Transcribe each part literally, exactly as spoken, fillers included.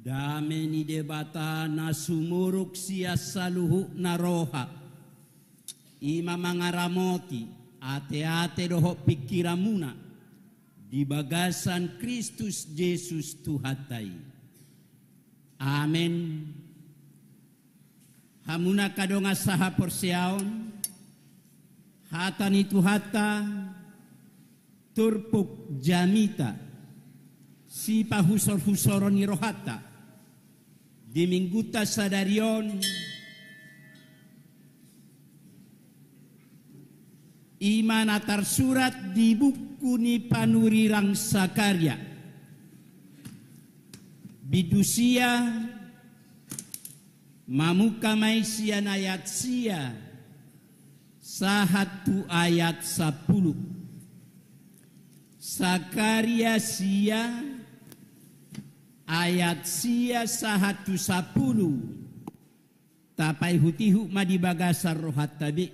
Dame ni Debata na sumurung sian saluhutna roha, i ma mangaramoti ateate dohot pingkiranmuna di bagasan Kristus Jesus Tuhanta i. Amen. Hamuna angka dongan sahaporseaon, hata ni Tuhanta, turpuk jamita, sipahusorhusoron ni rohanta di Minggunta sadari on, i ma na tarsurat di buku ni panurirang Sakaria. Bindu sia, mamungka ma i sian ayat sia sahat tu ayat sampulu. Sakaria sia, ayat sia sahat tu sampulu. Tapaihutihut ma di bagasan rohanta be.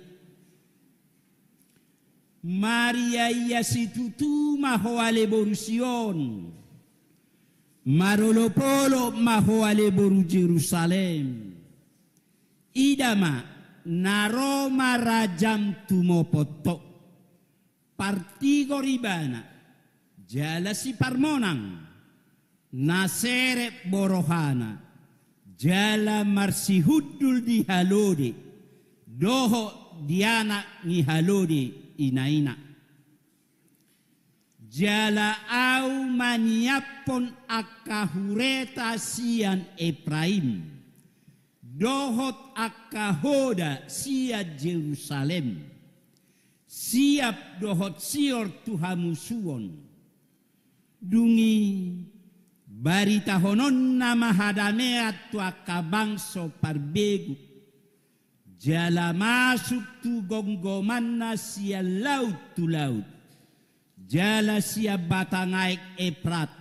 Maria ia situtu ma ho ale boru Sion, marolopolop ma ho ale boru Jerusalem. Ida ma, na ro ma rajam tumopot ho. Partigor ibana, jala siparmonang, na serep do rohana, jala marsihundul di halode, dohot di anak ni halode inaina. Jala ahu manyiaphon angka hureta sian Epraim, dohot angka hoda sian Jerusalem, siap dohot sior tu hamusuon. Dung i baritahononna ma hadamean tu angka bangso parbegu, jala masuk tu gomgomanna sian laut tu laut, jala sian batang aek Eprat,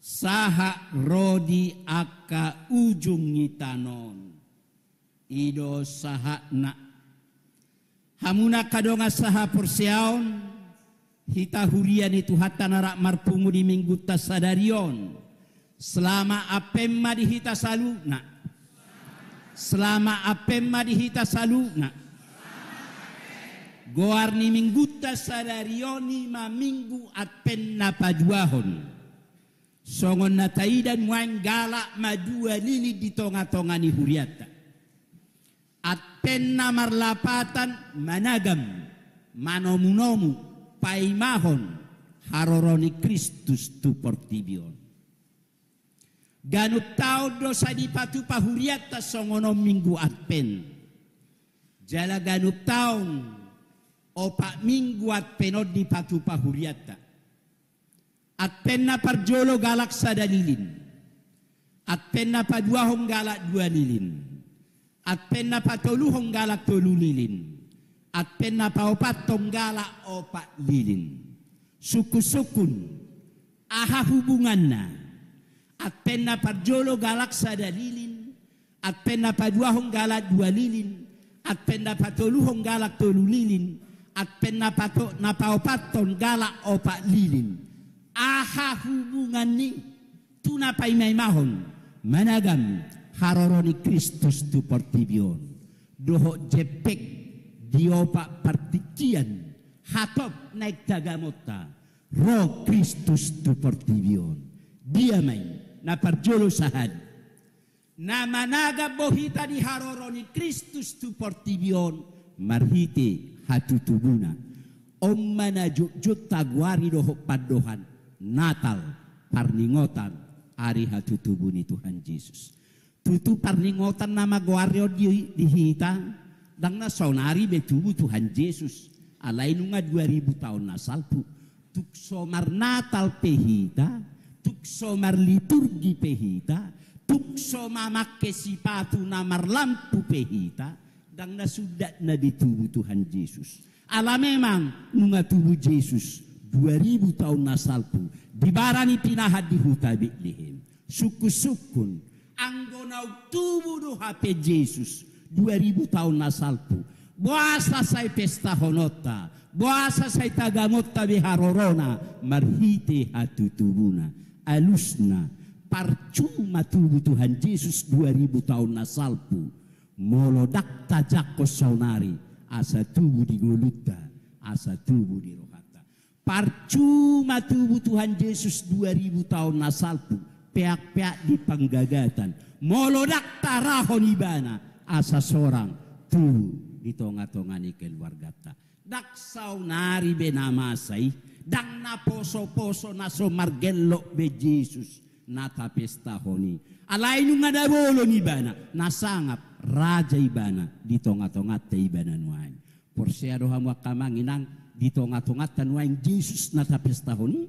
sahat ro di angka ujung ni tano on. I do sahatna. Hamuna angka dongan sahaporseaon, hita huria ni Tuhanta na rap marpungu di Minggunta sadari on. Selamat Advent ma di hita saluhutna. Selamat Advent ma di hita saluhutna. Goar ni Minggunta sadari on i ma Minggu Advent na paduahon. Songon na taida nuaeng, galak ma dua lilin di tongatonga ni hurianta. Advent na marlapatan managam, manomunomu, paimahon haroro ni Kristus tu portibi on. Ganup taon do sai dipatupa hurianta songon on Minggu Advent. Jala ganup taon opat Minggu Advent on dipatupa hurianta. Advent na parjolo galak sada lilin. Advent na paduahon galak dua lilin. Advent na patoluhon galak tolu lilin. Advent na paopathon galak opat lilin. Sungkunsungkun, aha hubunganna? Advent na parjolo galak sada lilin, Advent na paduahon galak dua lilin, Advent na patoluhon galak tolu lilin, Advent na pato-, na paopathon galak opat lilin. Aha hubungan ni tu na paimaimahon managam haroro ni Kristus tu portibi on? Dohot jempek di opat partingkian hatop naeng tagamonta, ro Kristus tu portibi on. Dia ma i? Na parjolo sahali. Na managam do hita di haroro ni Kristus tu portibi on marhite hatutubuna. On ma na jotjot tagoari dohot pandohan Natal, parningotan ari hatutubu ni Tuhan Jesus. Tutu parningotan na magoari on di, di hita, ndang na saonari be tubu Tuhan Jesus. Alai nunga dua ribu taon na salpu. Tung so marnatal pe hita, tung so marliturgi pe hita, tung so mamangke sipatu na marlampu pe hita, ndang na sundat na be tubu Tuhan Jesus. Ala memang nunga tubu Jesus dua ribu taon na salpu di bara ni pinahan di huta Betlehem. Sungkunsungkun, anggo naung tubu do hape Jesus dua ribu taon na salpu, boasa sai pestahononta, boasa sai tagamonta be harorona marhite hatutubuna? Alusna, Parcuma tubu Tuhan Jesus dua ribu taon na salpu, molo ndang tajangkon saonari, asa tubu di ngolunta, asa tubu di rohanta. Parcuma tubu Tuhan Jesus dua ribu taon na salpu, peak-peak di panggagatan, molo ndang tarahon ibana, asa sorang tubu di tonga-tonga ni keluarganta. Ndang saonari be na masa i, ndang na poso-poso na so margellok be Jesus na tapestahon i. Alai nunga na bolon ibana, na sangap raja ibana di tonga-tonganta ibana nuaeng. Porsea do hamu angka amang inang, di tonga-tonganta nuaeng Jesus na tapestahon i?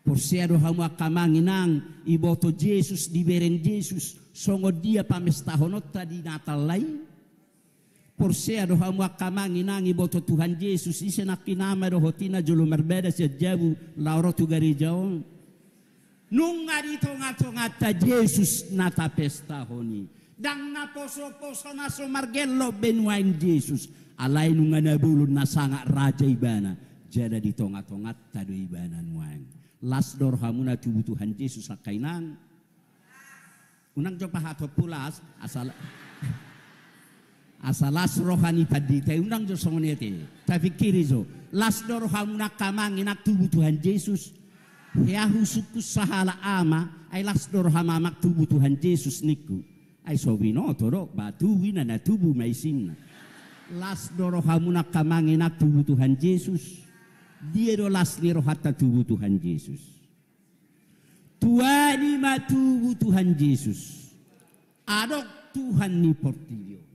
Porsea do hamu angka amang inang, iboto Jesus, dibereng Jesus, songon dia pamestahononta di Natal i? Porsea do hamu angka amang inang, iboto Tuhan Jesus, ise nangkin ama dohot ina jolo marbada sian jabu laho ro tu gareja on? Nunga di tonga-tonganta Jesus na tapestahon i. Ndang na poso-poso na so margellok be nuaeng Jesus. Alai nunga na bolon, na sangap raja ibana. Jala di tonga-tonganta do ibana nuaeng. Las do rohamuna tubu Tuhan Jesus angka inang? Unang jo pahatompu las, asa la-, asa las roha ni pandita i, unang jo songon i ate. Tapingkiri jo. Las do rohamuna angka amang inang tubu Tuhan Jesus? Hea husungkun sahalak ama, ai las do roham amang tubu Tuhan Jesus ningku. Ai so binoto do, ba tubu i na, na tubu ma isinna. Las do rohamuna angka amang inang tubu Tuhan Jesus? Dia do las ni rohanta tubu Tuhan Jesus? Tuani ma tubu Tuhan Jesus. Adong Tuhan ni portibi on.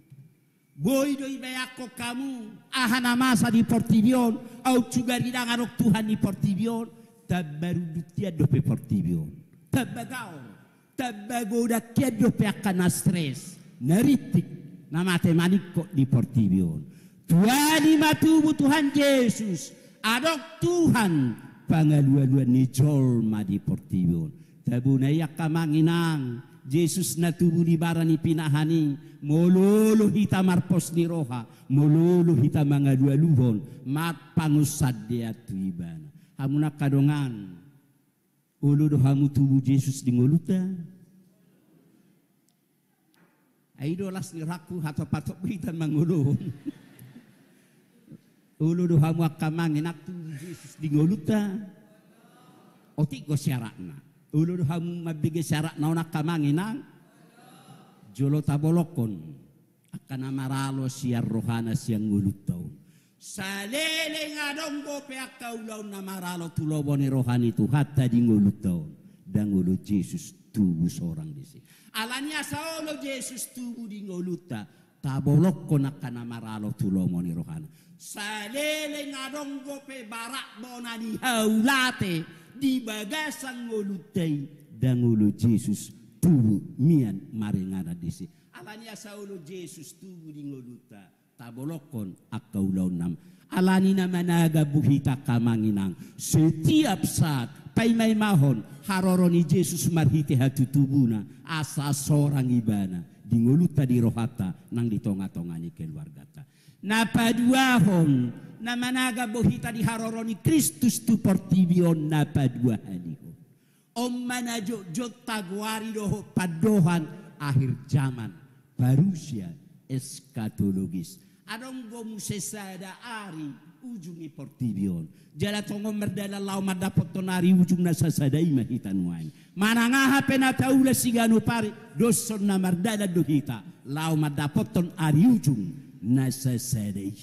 Boi do dibayangkon hamu aha na masa di portibi on, aut sugari ndang adong Tuhan ni portibi on, tamba rundut hian dope portibi on. Tamba gaor, tamba godang hian dope angka na stres, na rintik, na mate maningkot di portibi on. Tuani ma tubu Tuhan Jesus, adong Tuhan pangalualuan ni jolma di portibi on. Tabona i angka amang inang, Jesus na tubu di bara ni pinahan i, molo olo hita marpos ni roha, molo olo hita mangalualuhon, marpangunsandean tu ibana. Hamu na angka dongan, olo do hamu tubu Jesus di ngolunta? Ai do las ni rohangku, hatop-hatop hita mangolohon. Olo do hamu angka amang inang tubu Jesus di ngolunta? Otik do syaratna. Olo do hamu mambege syaratna on angka amang inang? Jolo tabolongkon angka na maralo sian rohana sian ngolunta on. Saleleng adong dope angka ulaon na maralo tu lomo ni roha ni Tuhanta di ngolunta on, ndang olo Jesus tubu sorang disi. Alani asa olo Jesus tubu di ngolunta, tabolongkon angka na maralo tu lomo ni rohana. Saleleng adong dope barak bona ni haulate di bagasan ngolunta i, ndang olo Jesus tubu mian maringanan disi. Alani asa olo Jesus tubu di ngolunta, tabolongkon angka ulaonnam. Alani na managambur hita angka amang inang, setiap saat paimaimahon haroro ni Jesus marhite hatutubuna, asa sorang ibana di ngolunta, di rohanta, nang di tonga-tonga ni keluarganta. Na paduahon, na managambur hita di haroro ni Kristus tu portibi on, na paduahalihon. On ma na jotjot tagoari dohot pandohan akhir zaman, parousia eskatologis. Adong do muse sada ari ujung ni portibi on. Jala tongon mardalan laho mandapothon ari ujung na sasada i ma hita nuaeng. Manang aha pe na taula siganup ari, doshon na mardalan do hita laho mandapothon ari ujung na sasada i.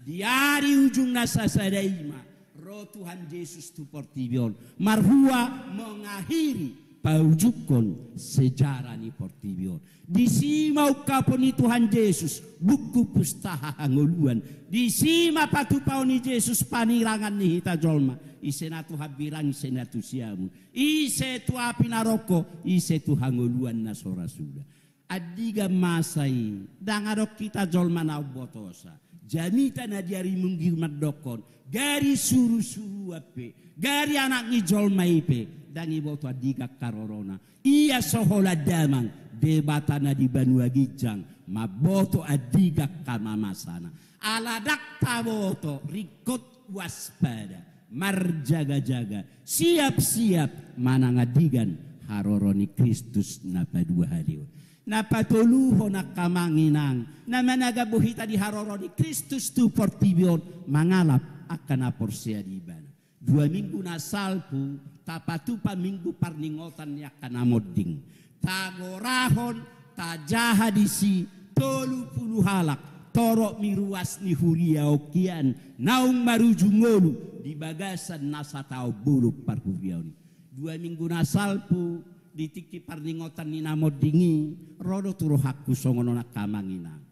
Di ari ujung na sasada i ma ro Tuhan Jesus tu portibi on, marhua mengakhiri, paujungkon sejarah ni portibi on. Disi ma ungkapon ni Tuhan Jesus buku pustaha hangoluan. Disi ma patupaon ni Jesus panirangan ni hita jolma. Ise na tu hambirang, ise na tu siamun, ise tu api naroko, ise tu hangoluan na so ra suda. Andigan masa i, ndang adong hita jolma na umbotosa. Jamita na di ari Minggu mandokkon, gari surusuruan pe, gari Anak ni jolma i pe, ndang iboto andigan harorona. Ia so holan damang, Debata na di banua ginjang mamboto andigan hamamasana. Ala ndang taboto, ringkot waspada, marjagajaga, siapsiap manang andigan haroro ni Kristus na paduahalihon. Na patoluhon angka amang inang, na managambon hita di haroro ni Kristus tu portibi on, mangalap angka na porsea di Ibana. Dua minggu na salpu, tapatupa minggu parningotan ni angka na monding. Tagorahon, tajaha disi, tolu pulu halak, torop ni ruas ni huria on hian, naung marujung ngolu, di bagasan na sataon bolon parhuriaon i. Dua minggu na salpu, di tingki parningotan ni na monding i, ro do tu rohangku songon on angka amang inang.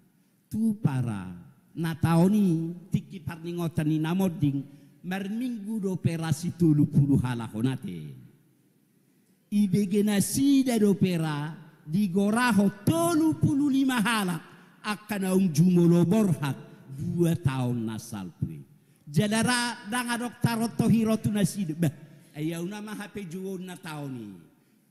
Tupa ra, na taon i, tingki parningotan ni na monding, marminggu dope ra si tolu pulu halak on ate. Ibege nasida dope ra, digorahon tolu pulu lima halak, angka naung jumolo borhat, dua taon na salpu i. Jala ra, ndang adong tarontohi ro tu nasida, bah, ai ahu nama hape jouon na taon i.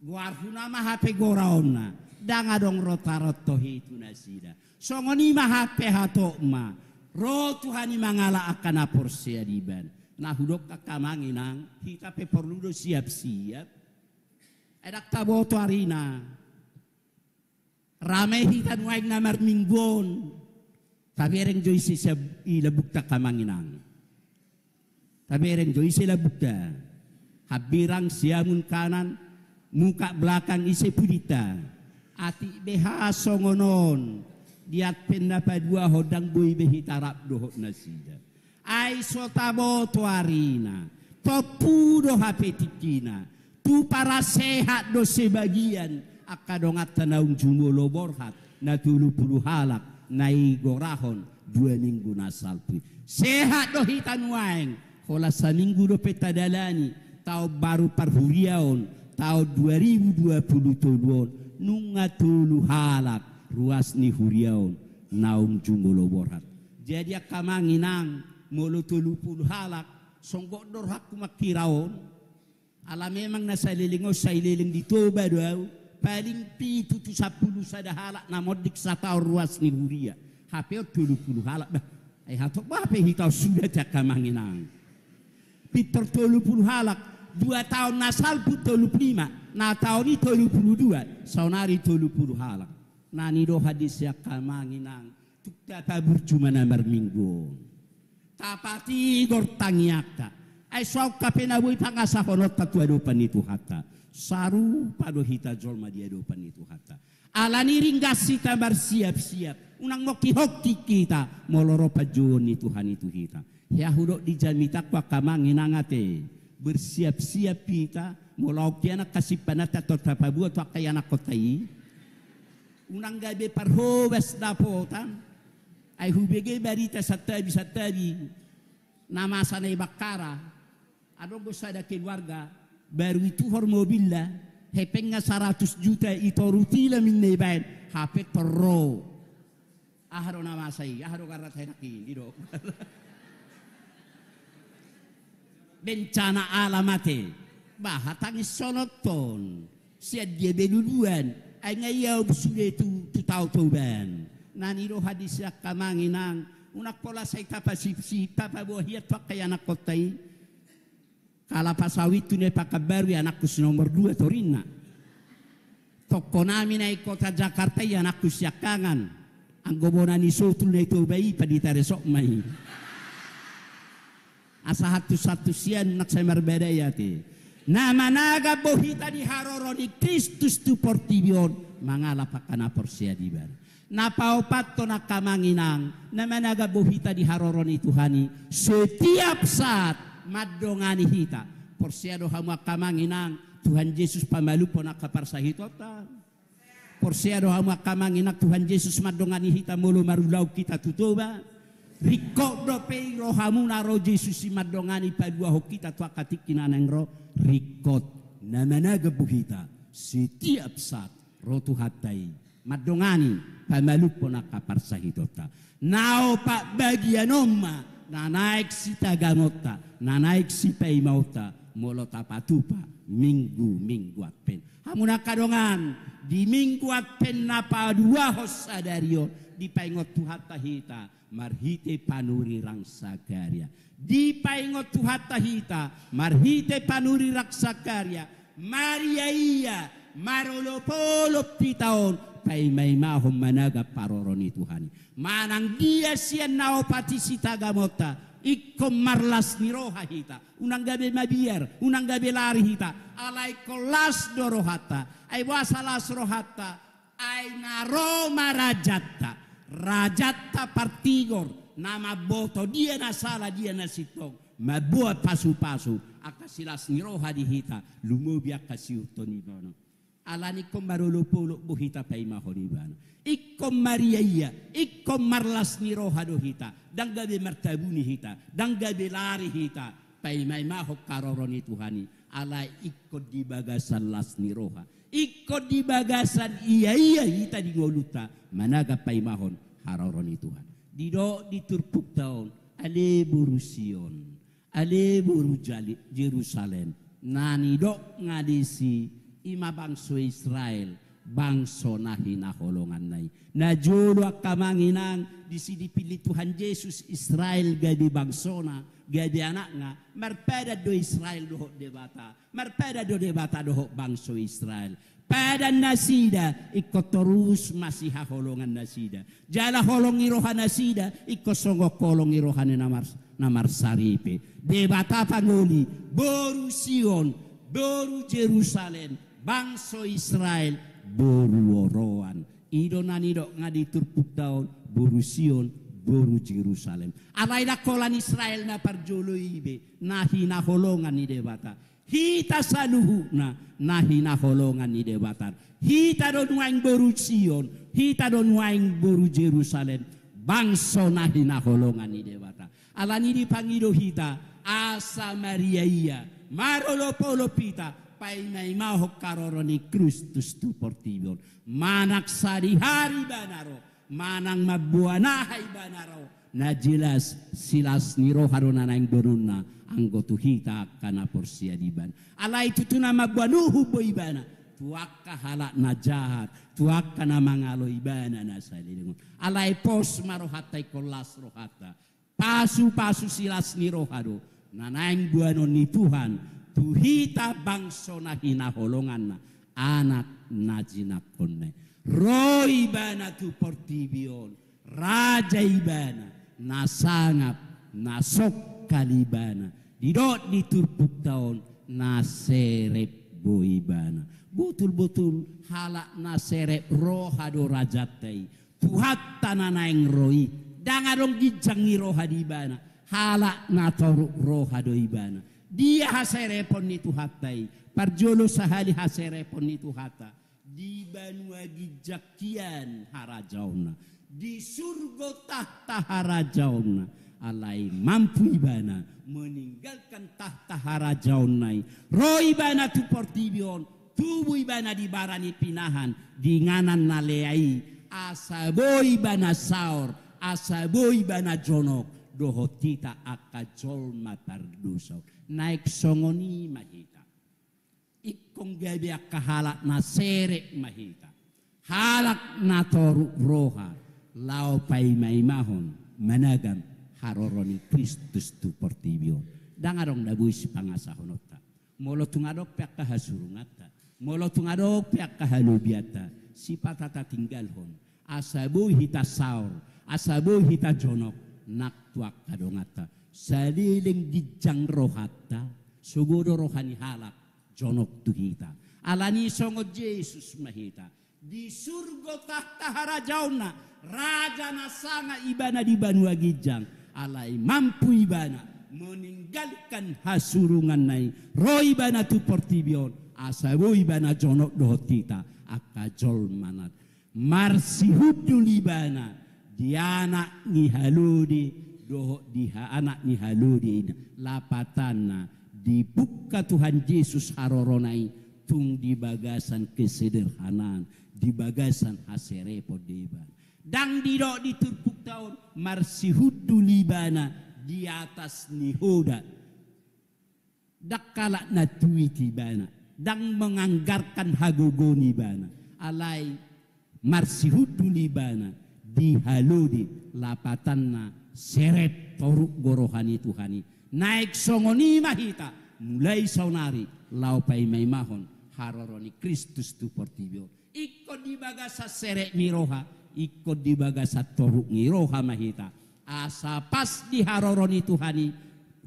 Goarhu nama hape goraonna, ndang adong ro tarontohi tu nasida. Songon i ma hape hatop ma, ro Tuhan i mangalap angka na porsea di Ibana. Na hudok angka amang inang, hita pe porlu do siap-siap. Ai ndang taboto arina. Rame hita nuaeng na marminggu on. Tabereng jo ise siap i lambungta angka amang inang. Tabereng jo ise lambungta. Hambirang siamun kanan, muka belakang ise pudinta. Atik beha songon on, di Advent na paduahon ndang boi be hita rap dohot nasida. Ai so taboto arina, tompu do hape tingkina, tupa ra sehat do sebagian, angka donganta naung jumolo borhat, na tolu pulu halak, na digorahon, dua minggu na salpu i. Sehat do hita nuaeng, holan saminggu dope tadalani, taon baru parhuriaon, taon dua ribu dua pulu tolu on, nunga tolu halak, ruas ni huria on, naung jumolo borhat. Jadi angka amang inang, molo tolu pulu halak, songgop do rohangku manghira on. Ala memang na saleleng on, saleleng di Toba do ahu, paling pitu tu sampulu sada halak na monding sataon ruas ni huria. Hape on tolu pulu halak, bah. Ai hatop ma hape hita on suda ate angka amang inang. Pintor tolu pulu halak, dua taon na salpu tolu pulu lima, na taon i tolu pulu dua, saonari tolu pulu halak. Na nidok hadis angka amang inang, tung tapaburju ma na marminggu on. Tapatigor tangiangta. Ai so angka pe na boi pangasahononta tu adopan ni Tuhanta. Sarupa do hita jolma di adopan ni Tuhanta. Alani i ringgas hita marsiap-siap. Unang mongkihongki hita. Molo ro panjouon ni Tuhan i tu hita. Hea hudok di jamitangku angka amang inang ate. Bersiap-siap hita. Molo ahu hian angka simpananta tong tapaboa tu angka ianakkonta i. Unang gabe parhobas dapotan. Ai hubege barita santabi-santabi na masa na i Bakkara. Adong do sada keluarga, baru ituhor mobilna, hepengna saratus juta, itoru tilam inna ibaen, hape torro. Aha do na masa i, aha do garrat henak i, didok. Bencana alam ate. Bah, hatangis songon on. Sian dia be luluan, ai nga ia sude tu, tu Tao Toban. Na nidok hadis angka amang inang, unang pola sai tapasipsip, tapaboa hian tu angka ianakkonta i. Kalapa Sawit tu na i Pakanbaru i anakku si nomor dua torinna. Tongkonami na i kota Jakarta i anakku siangkangan. Anggo bona ni Sotul na i Toba i, pandita resok ma i. Asa hantus-hantus sian, nang sai marbadai ate. Na managambon hita di haroro ni Kristus tu portibi on, mangalap angka na porsea di Ibana. Na paopathon angka amang inang, na managambon hita di haroro ni Tuhan i, setiap saat mandongani hita. Porsea do hamu angka amang inang, Tuhan Jesus pamalumhon angka parsahitonta. Porsea do hamu angka amang inang Tuhan Jesus mandongani hita molo marulaon hita tu Toba? Ringkot dope i rohamuna ro Jesus i mandongani paluahon hita tu angka tingki na naeng ro? Ringkot. Na managambon hita setiap saat ro Tuhanta i mandongani pamalumhon angka parsahitonta. Na opat bagian on ma na naeng sitagamanta, na naeng sipaimaonta molo tapatupa minggu-minggu Advent. Hamu na angka dongan, di minggu Advent na paduahon sadari on, dipaingot Tuhanta hita marhite panurirang Sakaria. Dipaingot Tuhanta hita marhite panurirang Sakaria, Mariaia, marolopolop hita on, paimaimahon managap haroro ni Tuhan i. Manang dia sian na opat i sitagamonta, ingkon marlas ni roha hita. Unang gabe mabiar, unang gabe lari hita. Alai ingkon las do rohanta. Ai boasa las rohanta? Ai na ro ma rajanta, rajanta partigor, na mamboto dia na sala, dia na sintong, mamboan pasupasu, angka silas ni roha di hita, lumobi angka siuhut ni ibana. Alani ingkon marolopolop do hita paimahon ibana. Ingkon mariaia, ingkon marlas ni roha do hita, ndang gabe martabuni hita, ndang gabe lari hita, paimaimahon haroro ni Tuhan i, alai ingkon di bagasan las ni roha. Ingkon di bagasan ia-ia hita di ngolunta, managap paimahon haroro ni Tuhan. Didok di turpukta on, ale boru Sion, ale boru Jali-, Jerusalem, na nidok nga disi, i ma bangso Israel, bangso na hinaholonganna i. Na jolo angka amang inang, disi dipillit Tuhan Jesus Israel gabe bangsona, gabe anakna, marpadan do Israel dohot Debata. Marpadan do Debata dohot bangso Israel. Padan nasida ingkon torus masihaholongan nasida. Jala holong ni roha nasida ingkon songon holong ni roha ni na mar-, na marsaripe. Debata pangoli, boru Sion, boru Jerusalem, bangso Israel, boru oroan. I do na nidok nga di turpukta on, boru Sion, boru Jerusalem. Alai ndang holan Israel na parjolo i be, na hinaholongan ni Debata. Hita saluhutna, na hinaholongan ni Debata. Hita do nuaeng boru Sion, hita do nuaeng boru Jerusalem, bangso na hinaholongan ni Debata. Alani dipangido hita, asa mariaia, marolopolop hita, paimaimahon haroro ni Kristus tu portibi on. Manang sadihari ibana ro, manang mamboan aha ibana ro, na jelas silas ni roha do na naeng dononna anggo tu hita angka na porsea di ibana. Alai tutu na mamboan uhum do ibana tu angka halak na jahat, tu angka na mangalo ibana na saleleng on. Alai pos ma rohanta, ingkon las rohanta. Pasupasu silas ni roha do na naeng boanon ni Tuhan tu hita bangso na hinaholonganna, anak na jinangkonna i. Ro ibana tu portibi on, raja ibana, na sangap, na songkal ibana. Didok di turpukta on, na serep do ibana. Botul-botul halak na serep roha do rajanta i. Tuhanta na naeng ro i, ndang adong ginjang ni roha di ibana, halak na toruk roha do ibana. Dia haserepon ni Tuhanta i? Parjolo sahali haserepon ni Tuhanta, di banua ginjang hian harajaonna, di surgo tahta harajaonna. Alai mampu ibana meninggalkan tahta harajaonna i, ro ibana tu portibi on, tubu ibana di bara ni pinahan, di inganan na lea i, asa boi ibana saor, asa boi ibana jonok dohot hita angka jolma pardosa on. Naeng songon i ma hita. Ingkon gabe angka halak na serep ma hita, halak na toruk roha, laho paimaimahon managap haroro ni Kristus tu portibi on. Ndang adong na boi sipangasahononta. Molo tung adong pe angka hasurunganta, molo tung adong pe angka halobianta, sipata tatinggalhon, asa boi hita saor, asa boi hita jonok nang tu angka donganta. Saleleng ginjang rohanta, sogo do roha ni halak jonok tu hita. Alani songon Jesus ma hita. Di surgo tahta harajaonna, raja na sangap ibana di banua ginjang, alai mampu ibana meninggalkan hasurunganna i, ro ibana tu portibi on, asa boi ibana jonok dohot hita angka jolma na. Marsihundul ibana di anak ni halode dohot di ha-, anak ni halode i, lapatanna dibungka Tuhan Jesus harorona i tung di bagasan kesederhanaan, di bagasan haserepon do ibana. Ndang didok di turpukta on marsihundul ibana di atas ni hoda. Ndang halak na tuit ibana, ndang menganggarkan hagogoon ibana, alai marsihundul ibana di halode, lapatanna serep, toruk do roha ni Tuhan i. Naeng songon i ma hita, Mulai saonari laho paimaimahon haroro ni Kristus tu portibi on. Ingkon di bagasan serep ni roha, ingkon di bagasan toruk ni roha ma hita. Asa pas di haroro ni Tuhan i,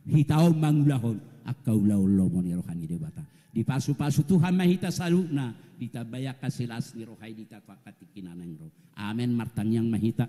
hita on mangulahon angka ulaon lomo ni roha ni Debata. Dipasupasu Tuhan ma hita saluhutna, ditambai angka silas ni roha i di hita tu angka tingki na naeng ro. Amen. Martangiang ma hita.